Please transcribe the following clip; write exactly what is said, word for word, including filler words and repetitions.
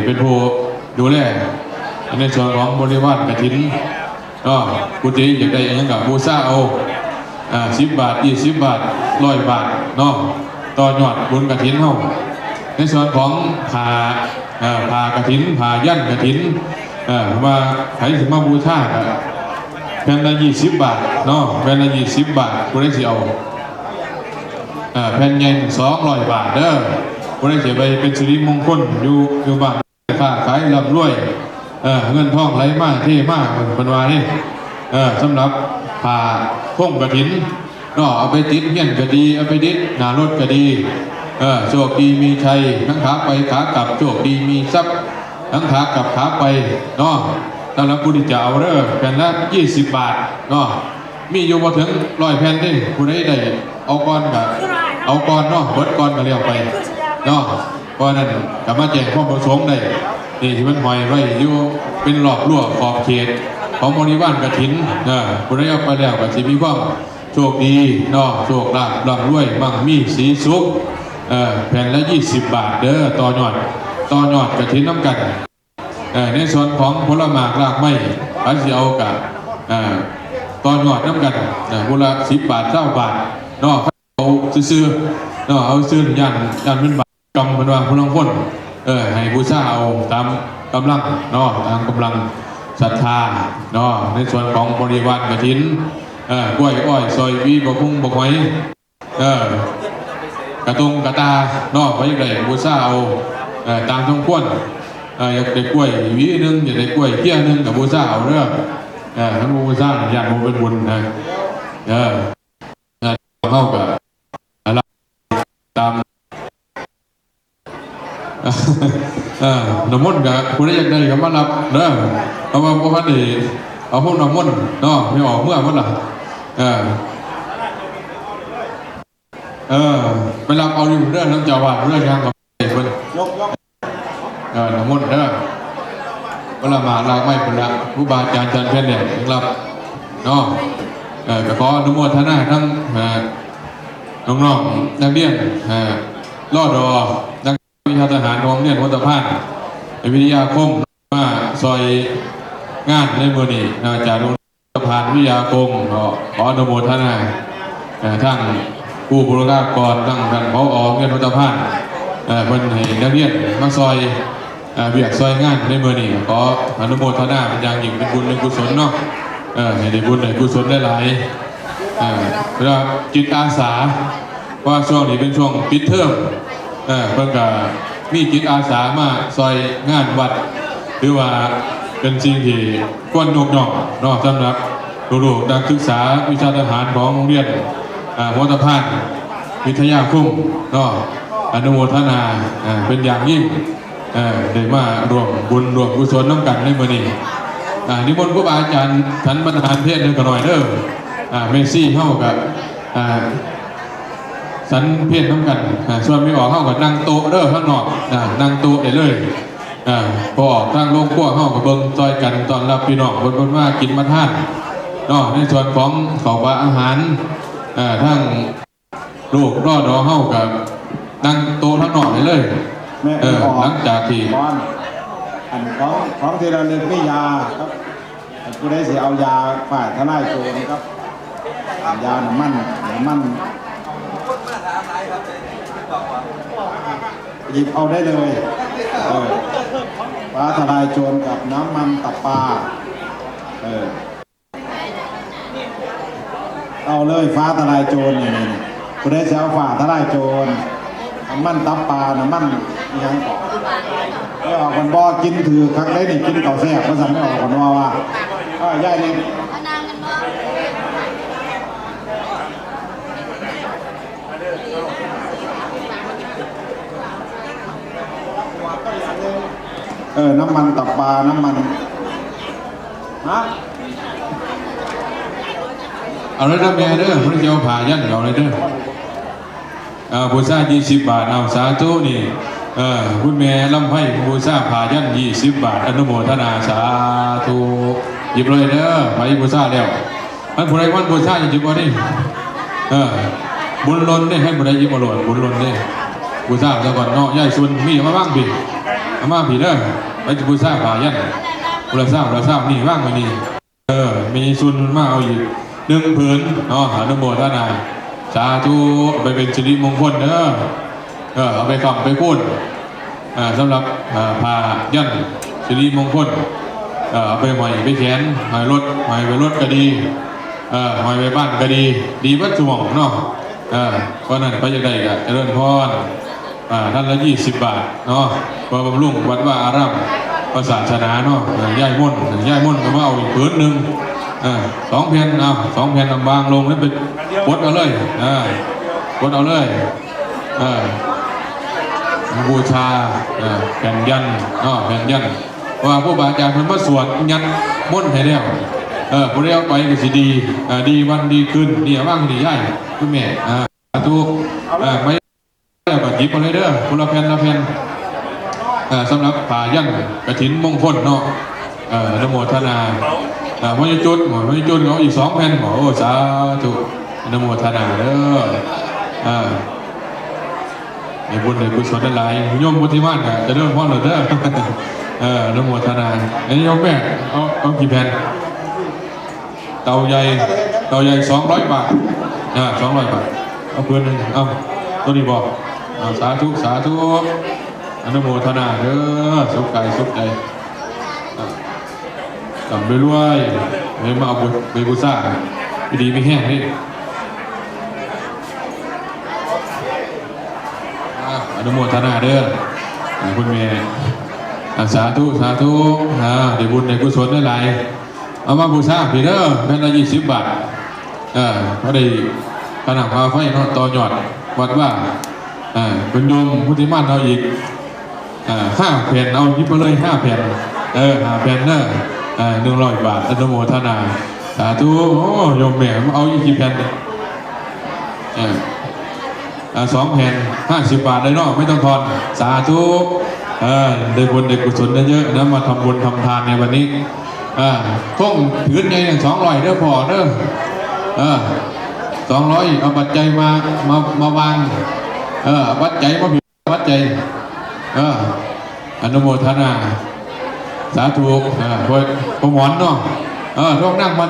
เป็นผู้ดูแลในส่วนของบริวารกฐินเนาะ ผู้ที่อยากได้อิหยังก็บูชาเอา อ่า สิบบาท ยี่สิบบาท ร้อยบาทเนาะ ต่อยอดบุญกฐินเฮา ในส่วนของผ้า เอ่อ ผ้ากฐิน ผ้ายันกฐิน เอ่อ ว่าไผสิมาบูชาก็แผ่นละยี่สิบบาทเนาะ แผ่นละยี่สิบบาท ผู้ใดสิเอา เอ่อ แผ่นใหญ่สองร้อยบาทเด้อ ผู้ใดสิไปเป็นสิริมงคลอยู่ อยู่บ้าน ค้าขายร่ำรวย เอ่อ เงินทองไหลมาเทมา เพิ่น เพิ่นว่านี่ เอ่อ สำหรับผ้าโพรงกฐินเนาะ เอาไปติดเฮียนก็ดี เอาไปติดหน้ารถก็ดี เออ โชคดีมีชัย ทั้งขาไปขากลับ โชคดีมีทรัพย์ ทั้งขากลับขาไปเนาะ สำหรับผู้ที่จะเอาเด้อ แผ่นละยี่สิบบาทเนาะ มีอยู่บ่ถึงร้อยแผ่นเด้ ผู้ใดได้เอาก่อนก็เอาก่อนเนาะ เบิดก่อนก็แล้วไปเนาะ เพราะฉะนั้นก็มาแจ้งความประสงค์ได้ นี่ที่มันห้อยไว้อยู่เป็นรอบรั้วขอบเขตของบริวารกฐิน เออ ผู้ใดเอาไปแล้วก็สิมีความโชคดีเนาะ โชคลาภร่ำรวยมั่งมีสีสุข เออ แผ่นละยี่สิบบาทเด้อ ต่อยอด ต่อยอดกฐินนำกัน เอ่อ ในส่วนของผลหมากรากไม้ ไผสิเอาก็ เอ่อ ต่อยอดนำกัน เอ่อ ผู้ละสิบบาท ซาวบาท เนาะ เอาซื่อๆ เนาะ เอาซื่อ ย่าน ย่านเป็นบาปกรรม เพิ่นว่าผู้ลางคน เออ ให้บูชาเอาตามกำลัง เนาะ ตามกำลังศรัทธา เนาะ ในส่วนของบริวารกฐิน เอ่อ กล้วยอ้อย ซอย หวี บักฮุ่ง บักหอย เออ กระตงกระตาเนาะ ไผอยากได้บูชาเอา เออ ตามสมควร เออ อยากได้กล้วยหวีหนึ่ง อยากได้กล้วยเพี้ยหนึ่งก็บูชาเอาเด้อ เออ คันบ่บูชา ย่านบ่เป็นบุญนะ เออ เออ เฮาก็ตาม เออ น้ำมนต์ก็ผู้ใดอยากได้ก็มารับเด้อ เพราะว่าบ่ทันได้เอาพวกน้ำมนต์เนาะ ไม่ออกเมื่อพุ่นล่ะ เออ เออ ไปรับเอาอยู่เด้อ นำเจ้าอาวาสเด้อ ย่างเข้าไปเพิ่น ยกยก เออ น้ำมนต์เด้อ ผลหมากรากไม้พุ่นละ ครูบาอาจารย์จันทร์เพียรเนี่ยรับเนาะ เออ ก็ขออนุโมทนาทั้ง เอ่อ น้องๆ นักเรียน เอ่อ รอดอ นักวิชาทหารของโรงเรียนหัวตะพาน วิทยาคม มาซอยงานในมื้อนี้นะ จากโรงเรียนสะพานวิทยาคม ขอ ขออนุโมทนา เอ่อ ทั้งผู้บุรณาธิการ ทั้งท่าน ผอ โรงเรียนหัวตะพาน เอ่อ เพิ่นให้นักเรียนมาซอย เอ่อ เวียกซอยงานในมื้อนี้ ขออนุโมทนาเป็นอย่างยิ่ง เป็นบุญเป็นกุศลเนาะ เอ่อ ให้ได้บุญได้กุศลหลายๆ เอ่อ แล้วจิตอาสา เพราะว่าช่วงนี้เป็นช่วงปิดเทอม เอ่อ เพิ่นก็มีจิตอาสามาซอยงานวัด ถือว่าเป็นสิ่งที่ควรยกย่องเนาะ สำหรับลูกๆนักศึกษาวิชาทหารของโรงเรียน อ่า หัวตะพานวิทยาคมเนาะ อนุโมทนา อ่า เป็นอย่างยิ่ง เอ่อ ได้มาร่วมบุญร่วมกุศลนำกันในมื้อนี้ อ่า นิมนต์ครูบาอาจารย์ฉันพัตตาหารเพลหน่อยเด้อ อ่า แม่ชีเฮาก็ อ่า ฉันเพลนำกัน อ่า ส่วนแม่ออกเฮาก็นั่งโต๊ะเด้อข้างนอก อ่า นั่งโต๊ะได้เลย อ่า พอออกทางโรงครัวเฮาก็เบิ่งซอยกันต้อนรับพี่น้องเพิ่น เพิ่นมากินมาทานเนาะ ในส่วนของข้าวปลาอาหาร อ่า ทางลูกรอดอเฮาก็นั่งโต๊ะข้างนอกได้เลย แม่ เออ ออก หลังจากที่ ก่อน อันของ ของที่ระลึกมียาครับ ผู้ใดสิเอายาฟ้าทะลายโจรครับ ยาน้ำมัน น้ำมัน หยิบเอาได้เลย เออ ฟ้าทะลายโจรกับน้ำมันตับปลา เออ เอาเลยฟ้าทะลายโจรนี่ นี่ นี่ ผู้ใดสิเอาฟ้าทะลายโจร น้ำมันตับปลา น้ำมันอิหยังก่อน ไม่ออกมันบ่กินถือคักได้นี่ กินข้าวแซ่บ ว่าซั่น ไม่ออกมันว่าว่า เออ ยายนี่ เออ น้ำมันตับปลา น้ำมัน ฮะ เอาเลยเด้อแม่เด้อ เพิ่นสิเอาผ้ายันเอาเลยเด้อ เอ่อ บูชายี่สิบบาท เอา สาธุนี่ เอ่อ คุณแม่ลำไพบูชาผ้ายันยี่สิบบาท อนุโมทนา สาธุ หยิบเลยเด้อ ไผบูชาแล้ว คันผู้ใดวันบูชาอย่าหยิบเอาเด้ เออ บุญหล่นเด้ คันผู้ใดหยิบเอาโลด บุญหล่นเด้ บูชาซะก่อนเนาะ ยายสุน มีมาบ้างพี่ เอามาพี่เด้อ ไปบูชาผ้ายัน คนละซาว คนละซาว นี่วางไว้นี่ เออ มีซุนมาเอาอีกหนึ่งผืนเนาะ อนุโมทนา สาธุ ไปเป็นสิริมงคลเด้อ เออ เอาไปค้ำไปคูณ เออ สำหรับ เออ ผ้ายันสิริมงคล เออ เอาไปห้อยไปแขวน ห้อยรถ ห้อยไปรถก็ดี เออ ห้อยไปบ้านก็ดี ดีเบิดซุหม่องเนาะ เออ เพราะนั้นไปจั่งใดก็เจริญพร อ่า ท่านละยี่สิบบาทเนาะ เพื่อบำรุงวัดวาอาราม พระศาสนาเนาะ เออ ยายมนต์ ยายมนต์ก็มาเอาอีกผืนหนึ่ง เออ สองแผ่น เอา สองแผ่นวางลงแล้วไปปลดเอาเลย เออ ปลดเอาเลย เออ บูชา เออ แผ่นยันเนาะ แผ่นยัน เพราะว่าครูบาอาจารย์เพิ่นมาสวดยันมนต์ให้แล้ว เออ ผู้ใดเอาไปก็สิดี เออ ดีวันดีคืน นี่วางนี่ยาย คุณแม่ อ่า สาธุ เออ ไม่ แล้วก็หยิบมาเลยเด้อ คนละแผ่นละแผ่น เอ่อ สำหรับผ้ายันกฐินมงคลเนาะ เอ่อ อนุโมทนา เอ่อ พระจุด พระจุดเอาอีกสองแผ่น โอ้ สาธุ อนุโมทนาเด้อ เอ่อ ให้บุญให้กุศลหลายๆ โยมพุทธิมานก็เจริญพรเลยเด้อ เอ่อ อนุโมทนา อันนี้โยมแม่ เอา เอากี่แผ่น เตาใหญ่ เตาใหญ่สองร้อยบาท อ่า สองร้อยบาท เอาเพื่อนหนึ่ง เอา ตัวนี้บอก เอา สาธุ สาธุ อนุโมทนาเด้อ สุขใจ สุขใจ อ่า ร่ำรวยๆ ให้มาเอาบุญไปบูชา ดีมีแฮงนี่ อ่า อนุโมทนาเด้อ อ่า คุณแม่ อ่า สาธุ สาธุ อ่า ได้บุญได้กุศลหลายๆ เอามาบูชาพี่เด้อ แผ่นละยี่สิบบาท เออ พอได้ค่าน้ำค่าไฟเนาะ ต่อยอดวัดวา เออ คุณโยมพุทธิมานเอาอีก เออ ห้าแผ่น เอาหยิบมาเลยห้าแผ่น เออ ห้าแผ่นเด้อ เออ หนึ่งร้อยบาท อนุโมทนา สาธุ โอ้ โยมแม่ เอาอีกกี่แผ่นเนี่ย เออ อ่า สองแผ่น ห้าสิบบาทเลยเนาะ ไม่ต้องทอน สาธุ เออ ได้บุญได้กุศลเยอะๆนะ มาทำบุญทำทานในวันนี้ อ่า คงถือใหญ่หนึ่ง สองร้อยเด้อพ่อเด้อ เออ สองร้อย เอาปัจจัยมา มา มาวาง เออ เอาปัจจัยมา ปัจจัย เออ อนุโมทนา สาธุ เออ พ่อ พ่อหมอนเนาะ เออ ท่องนั่งมา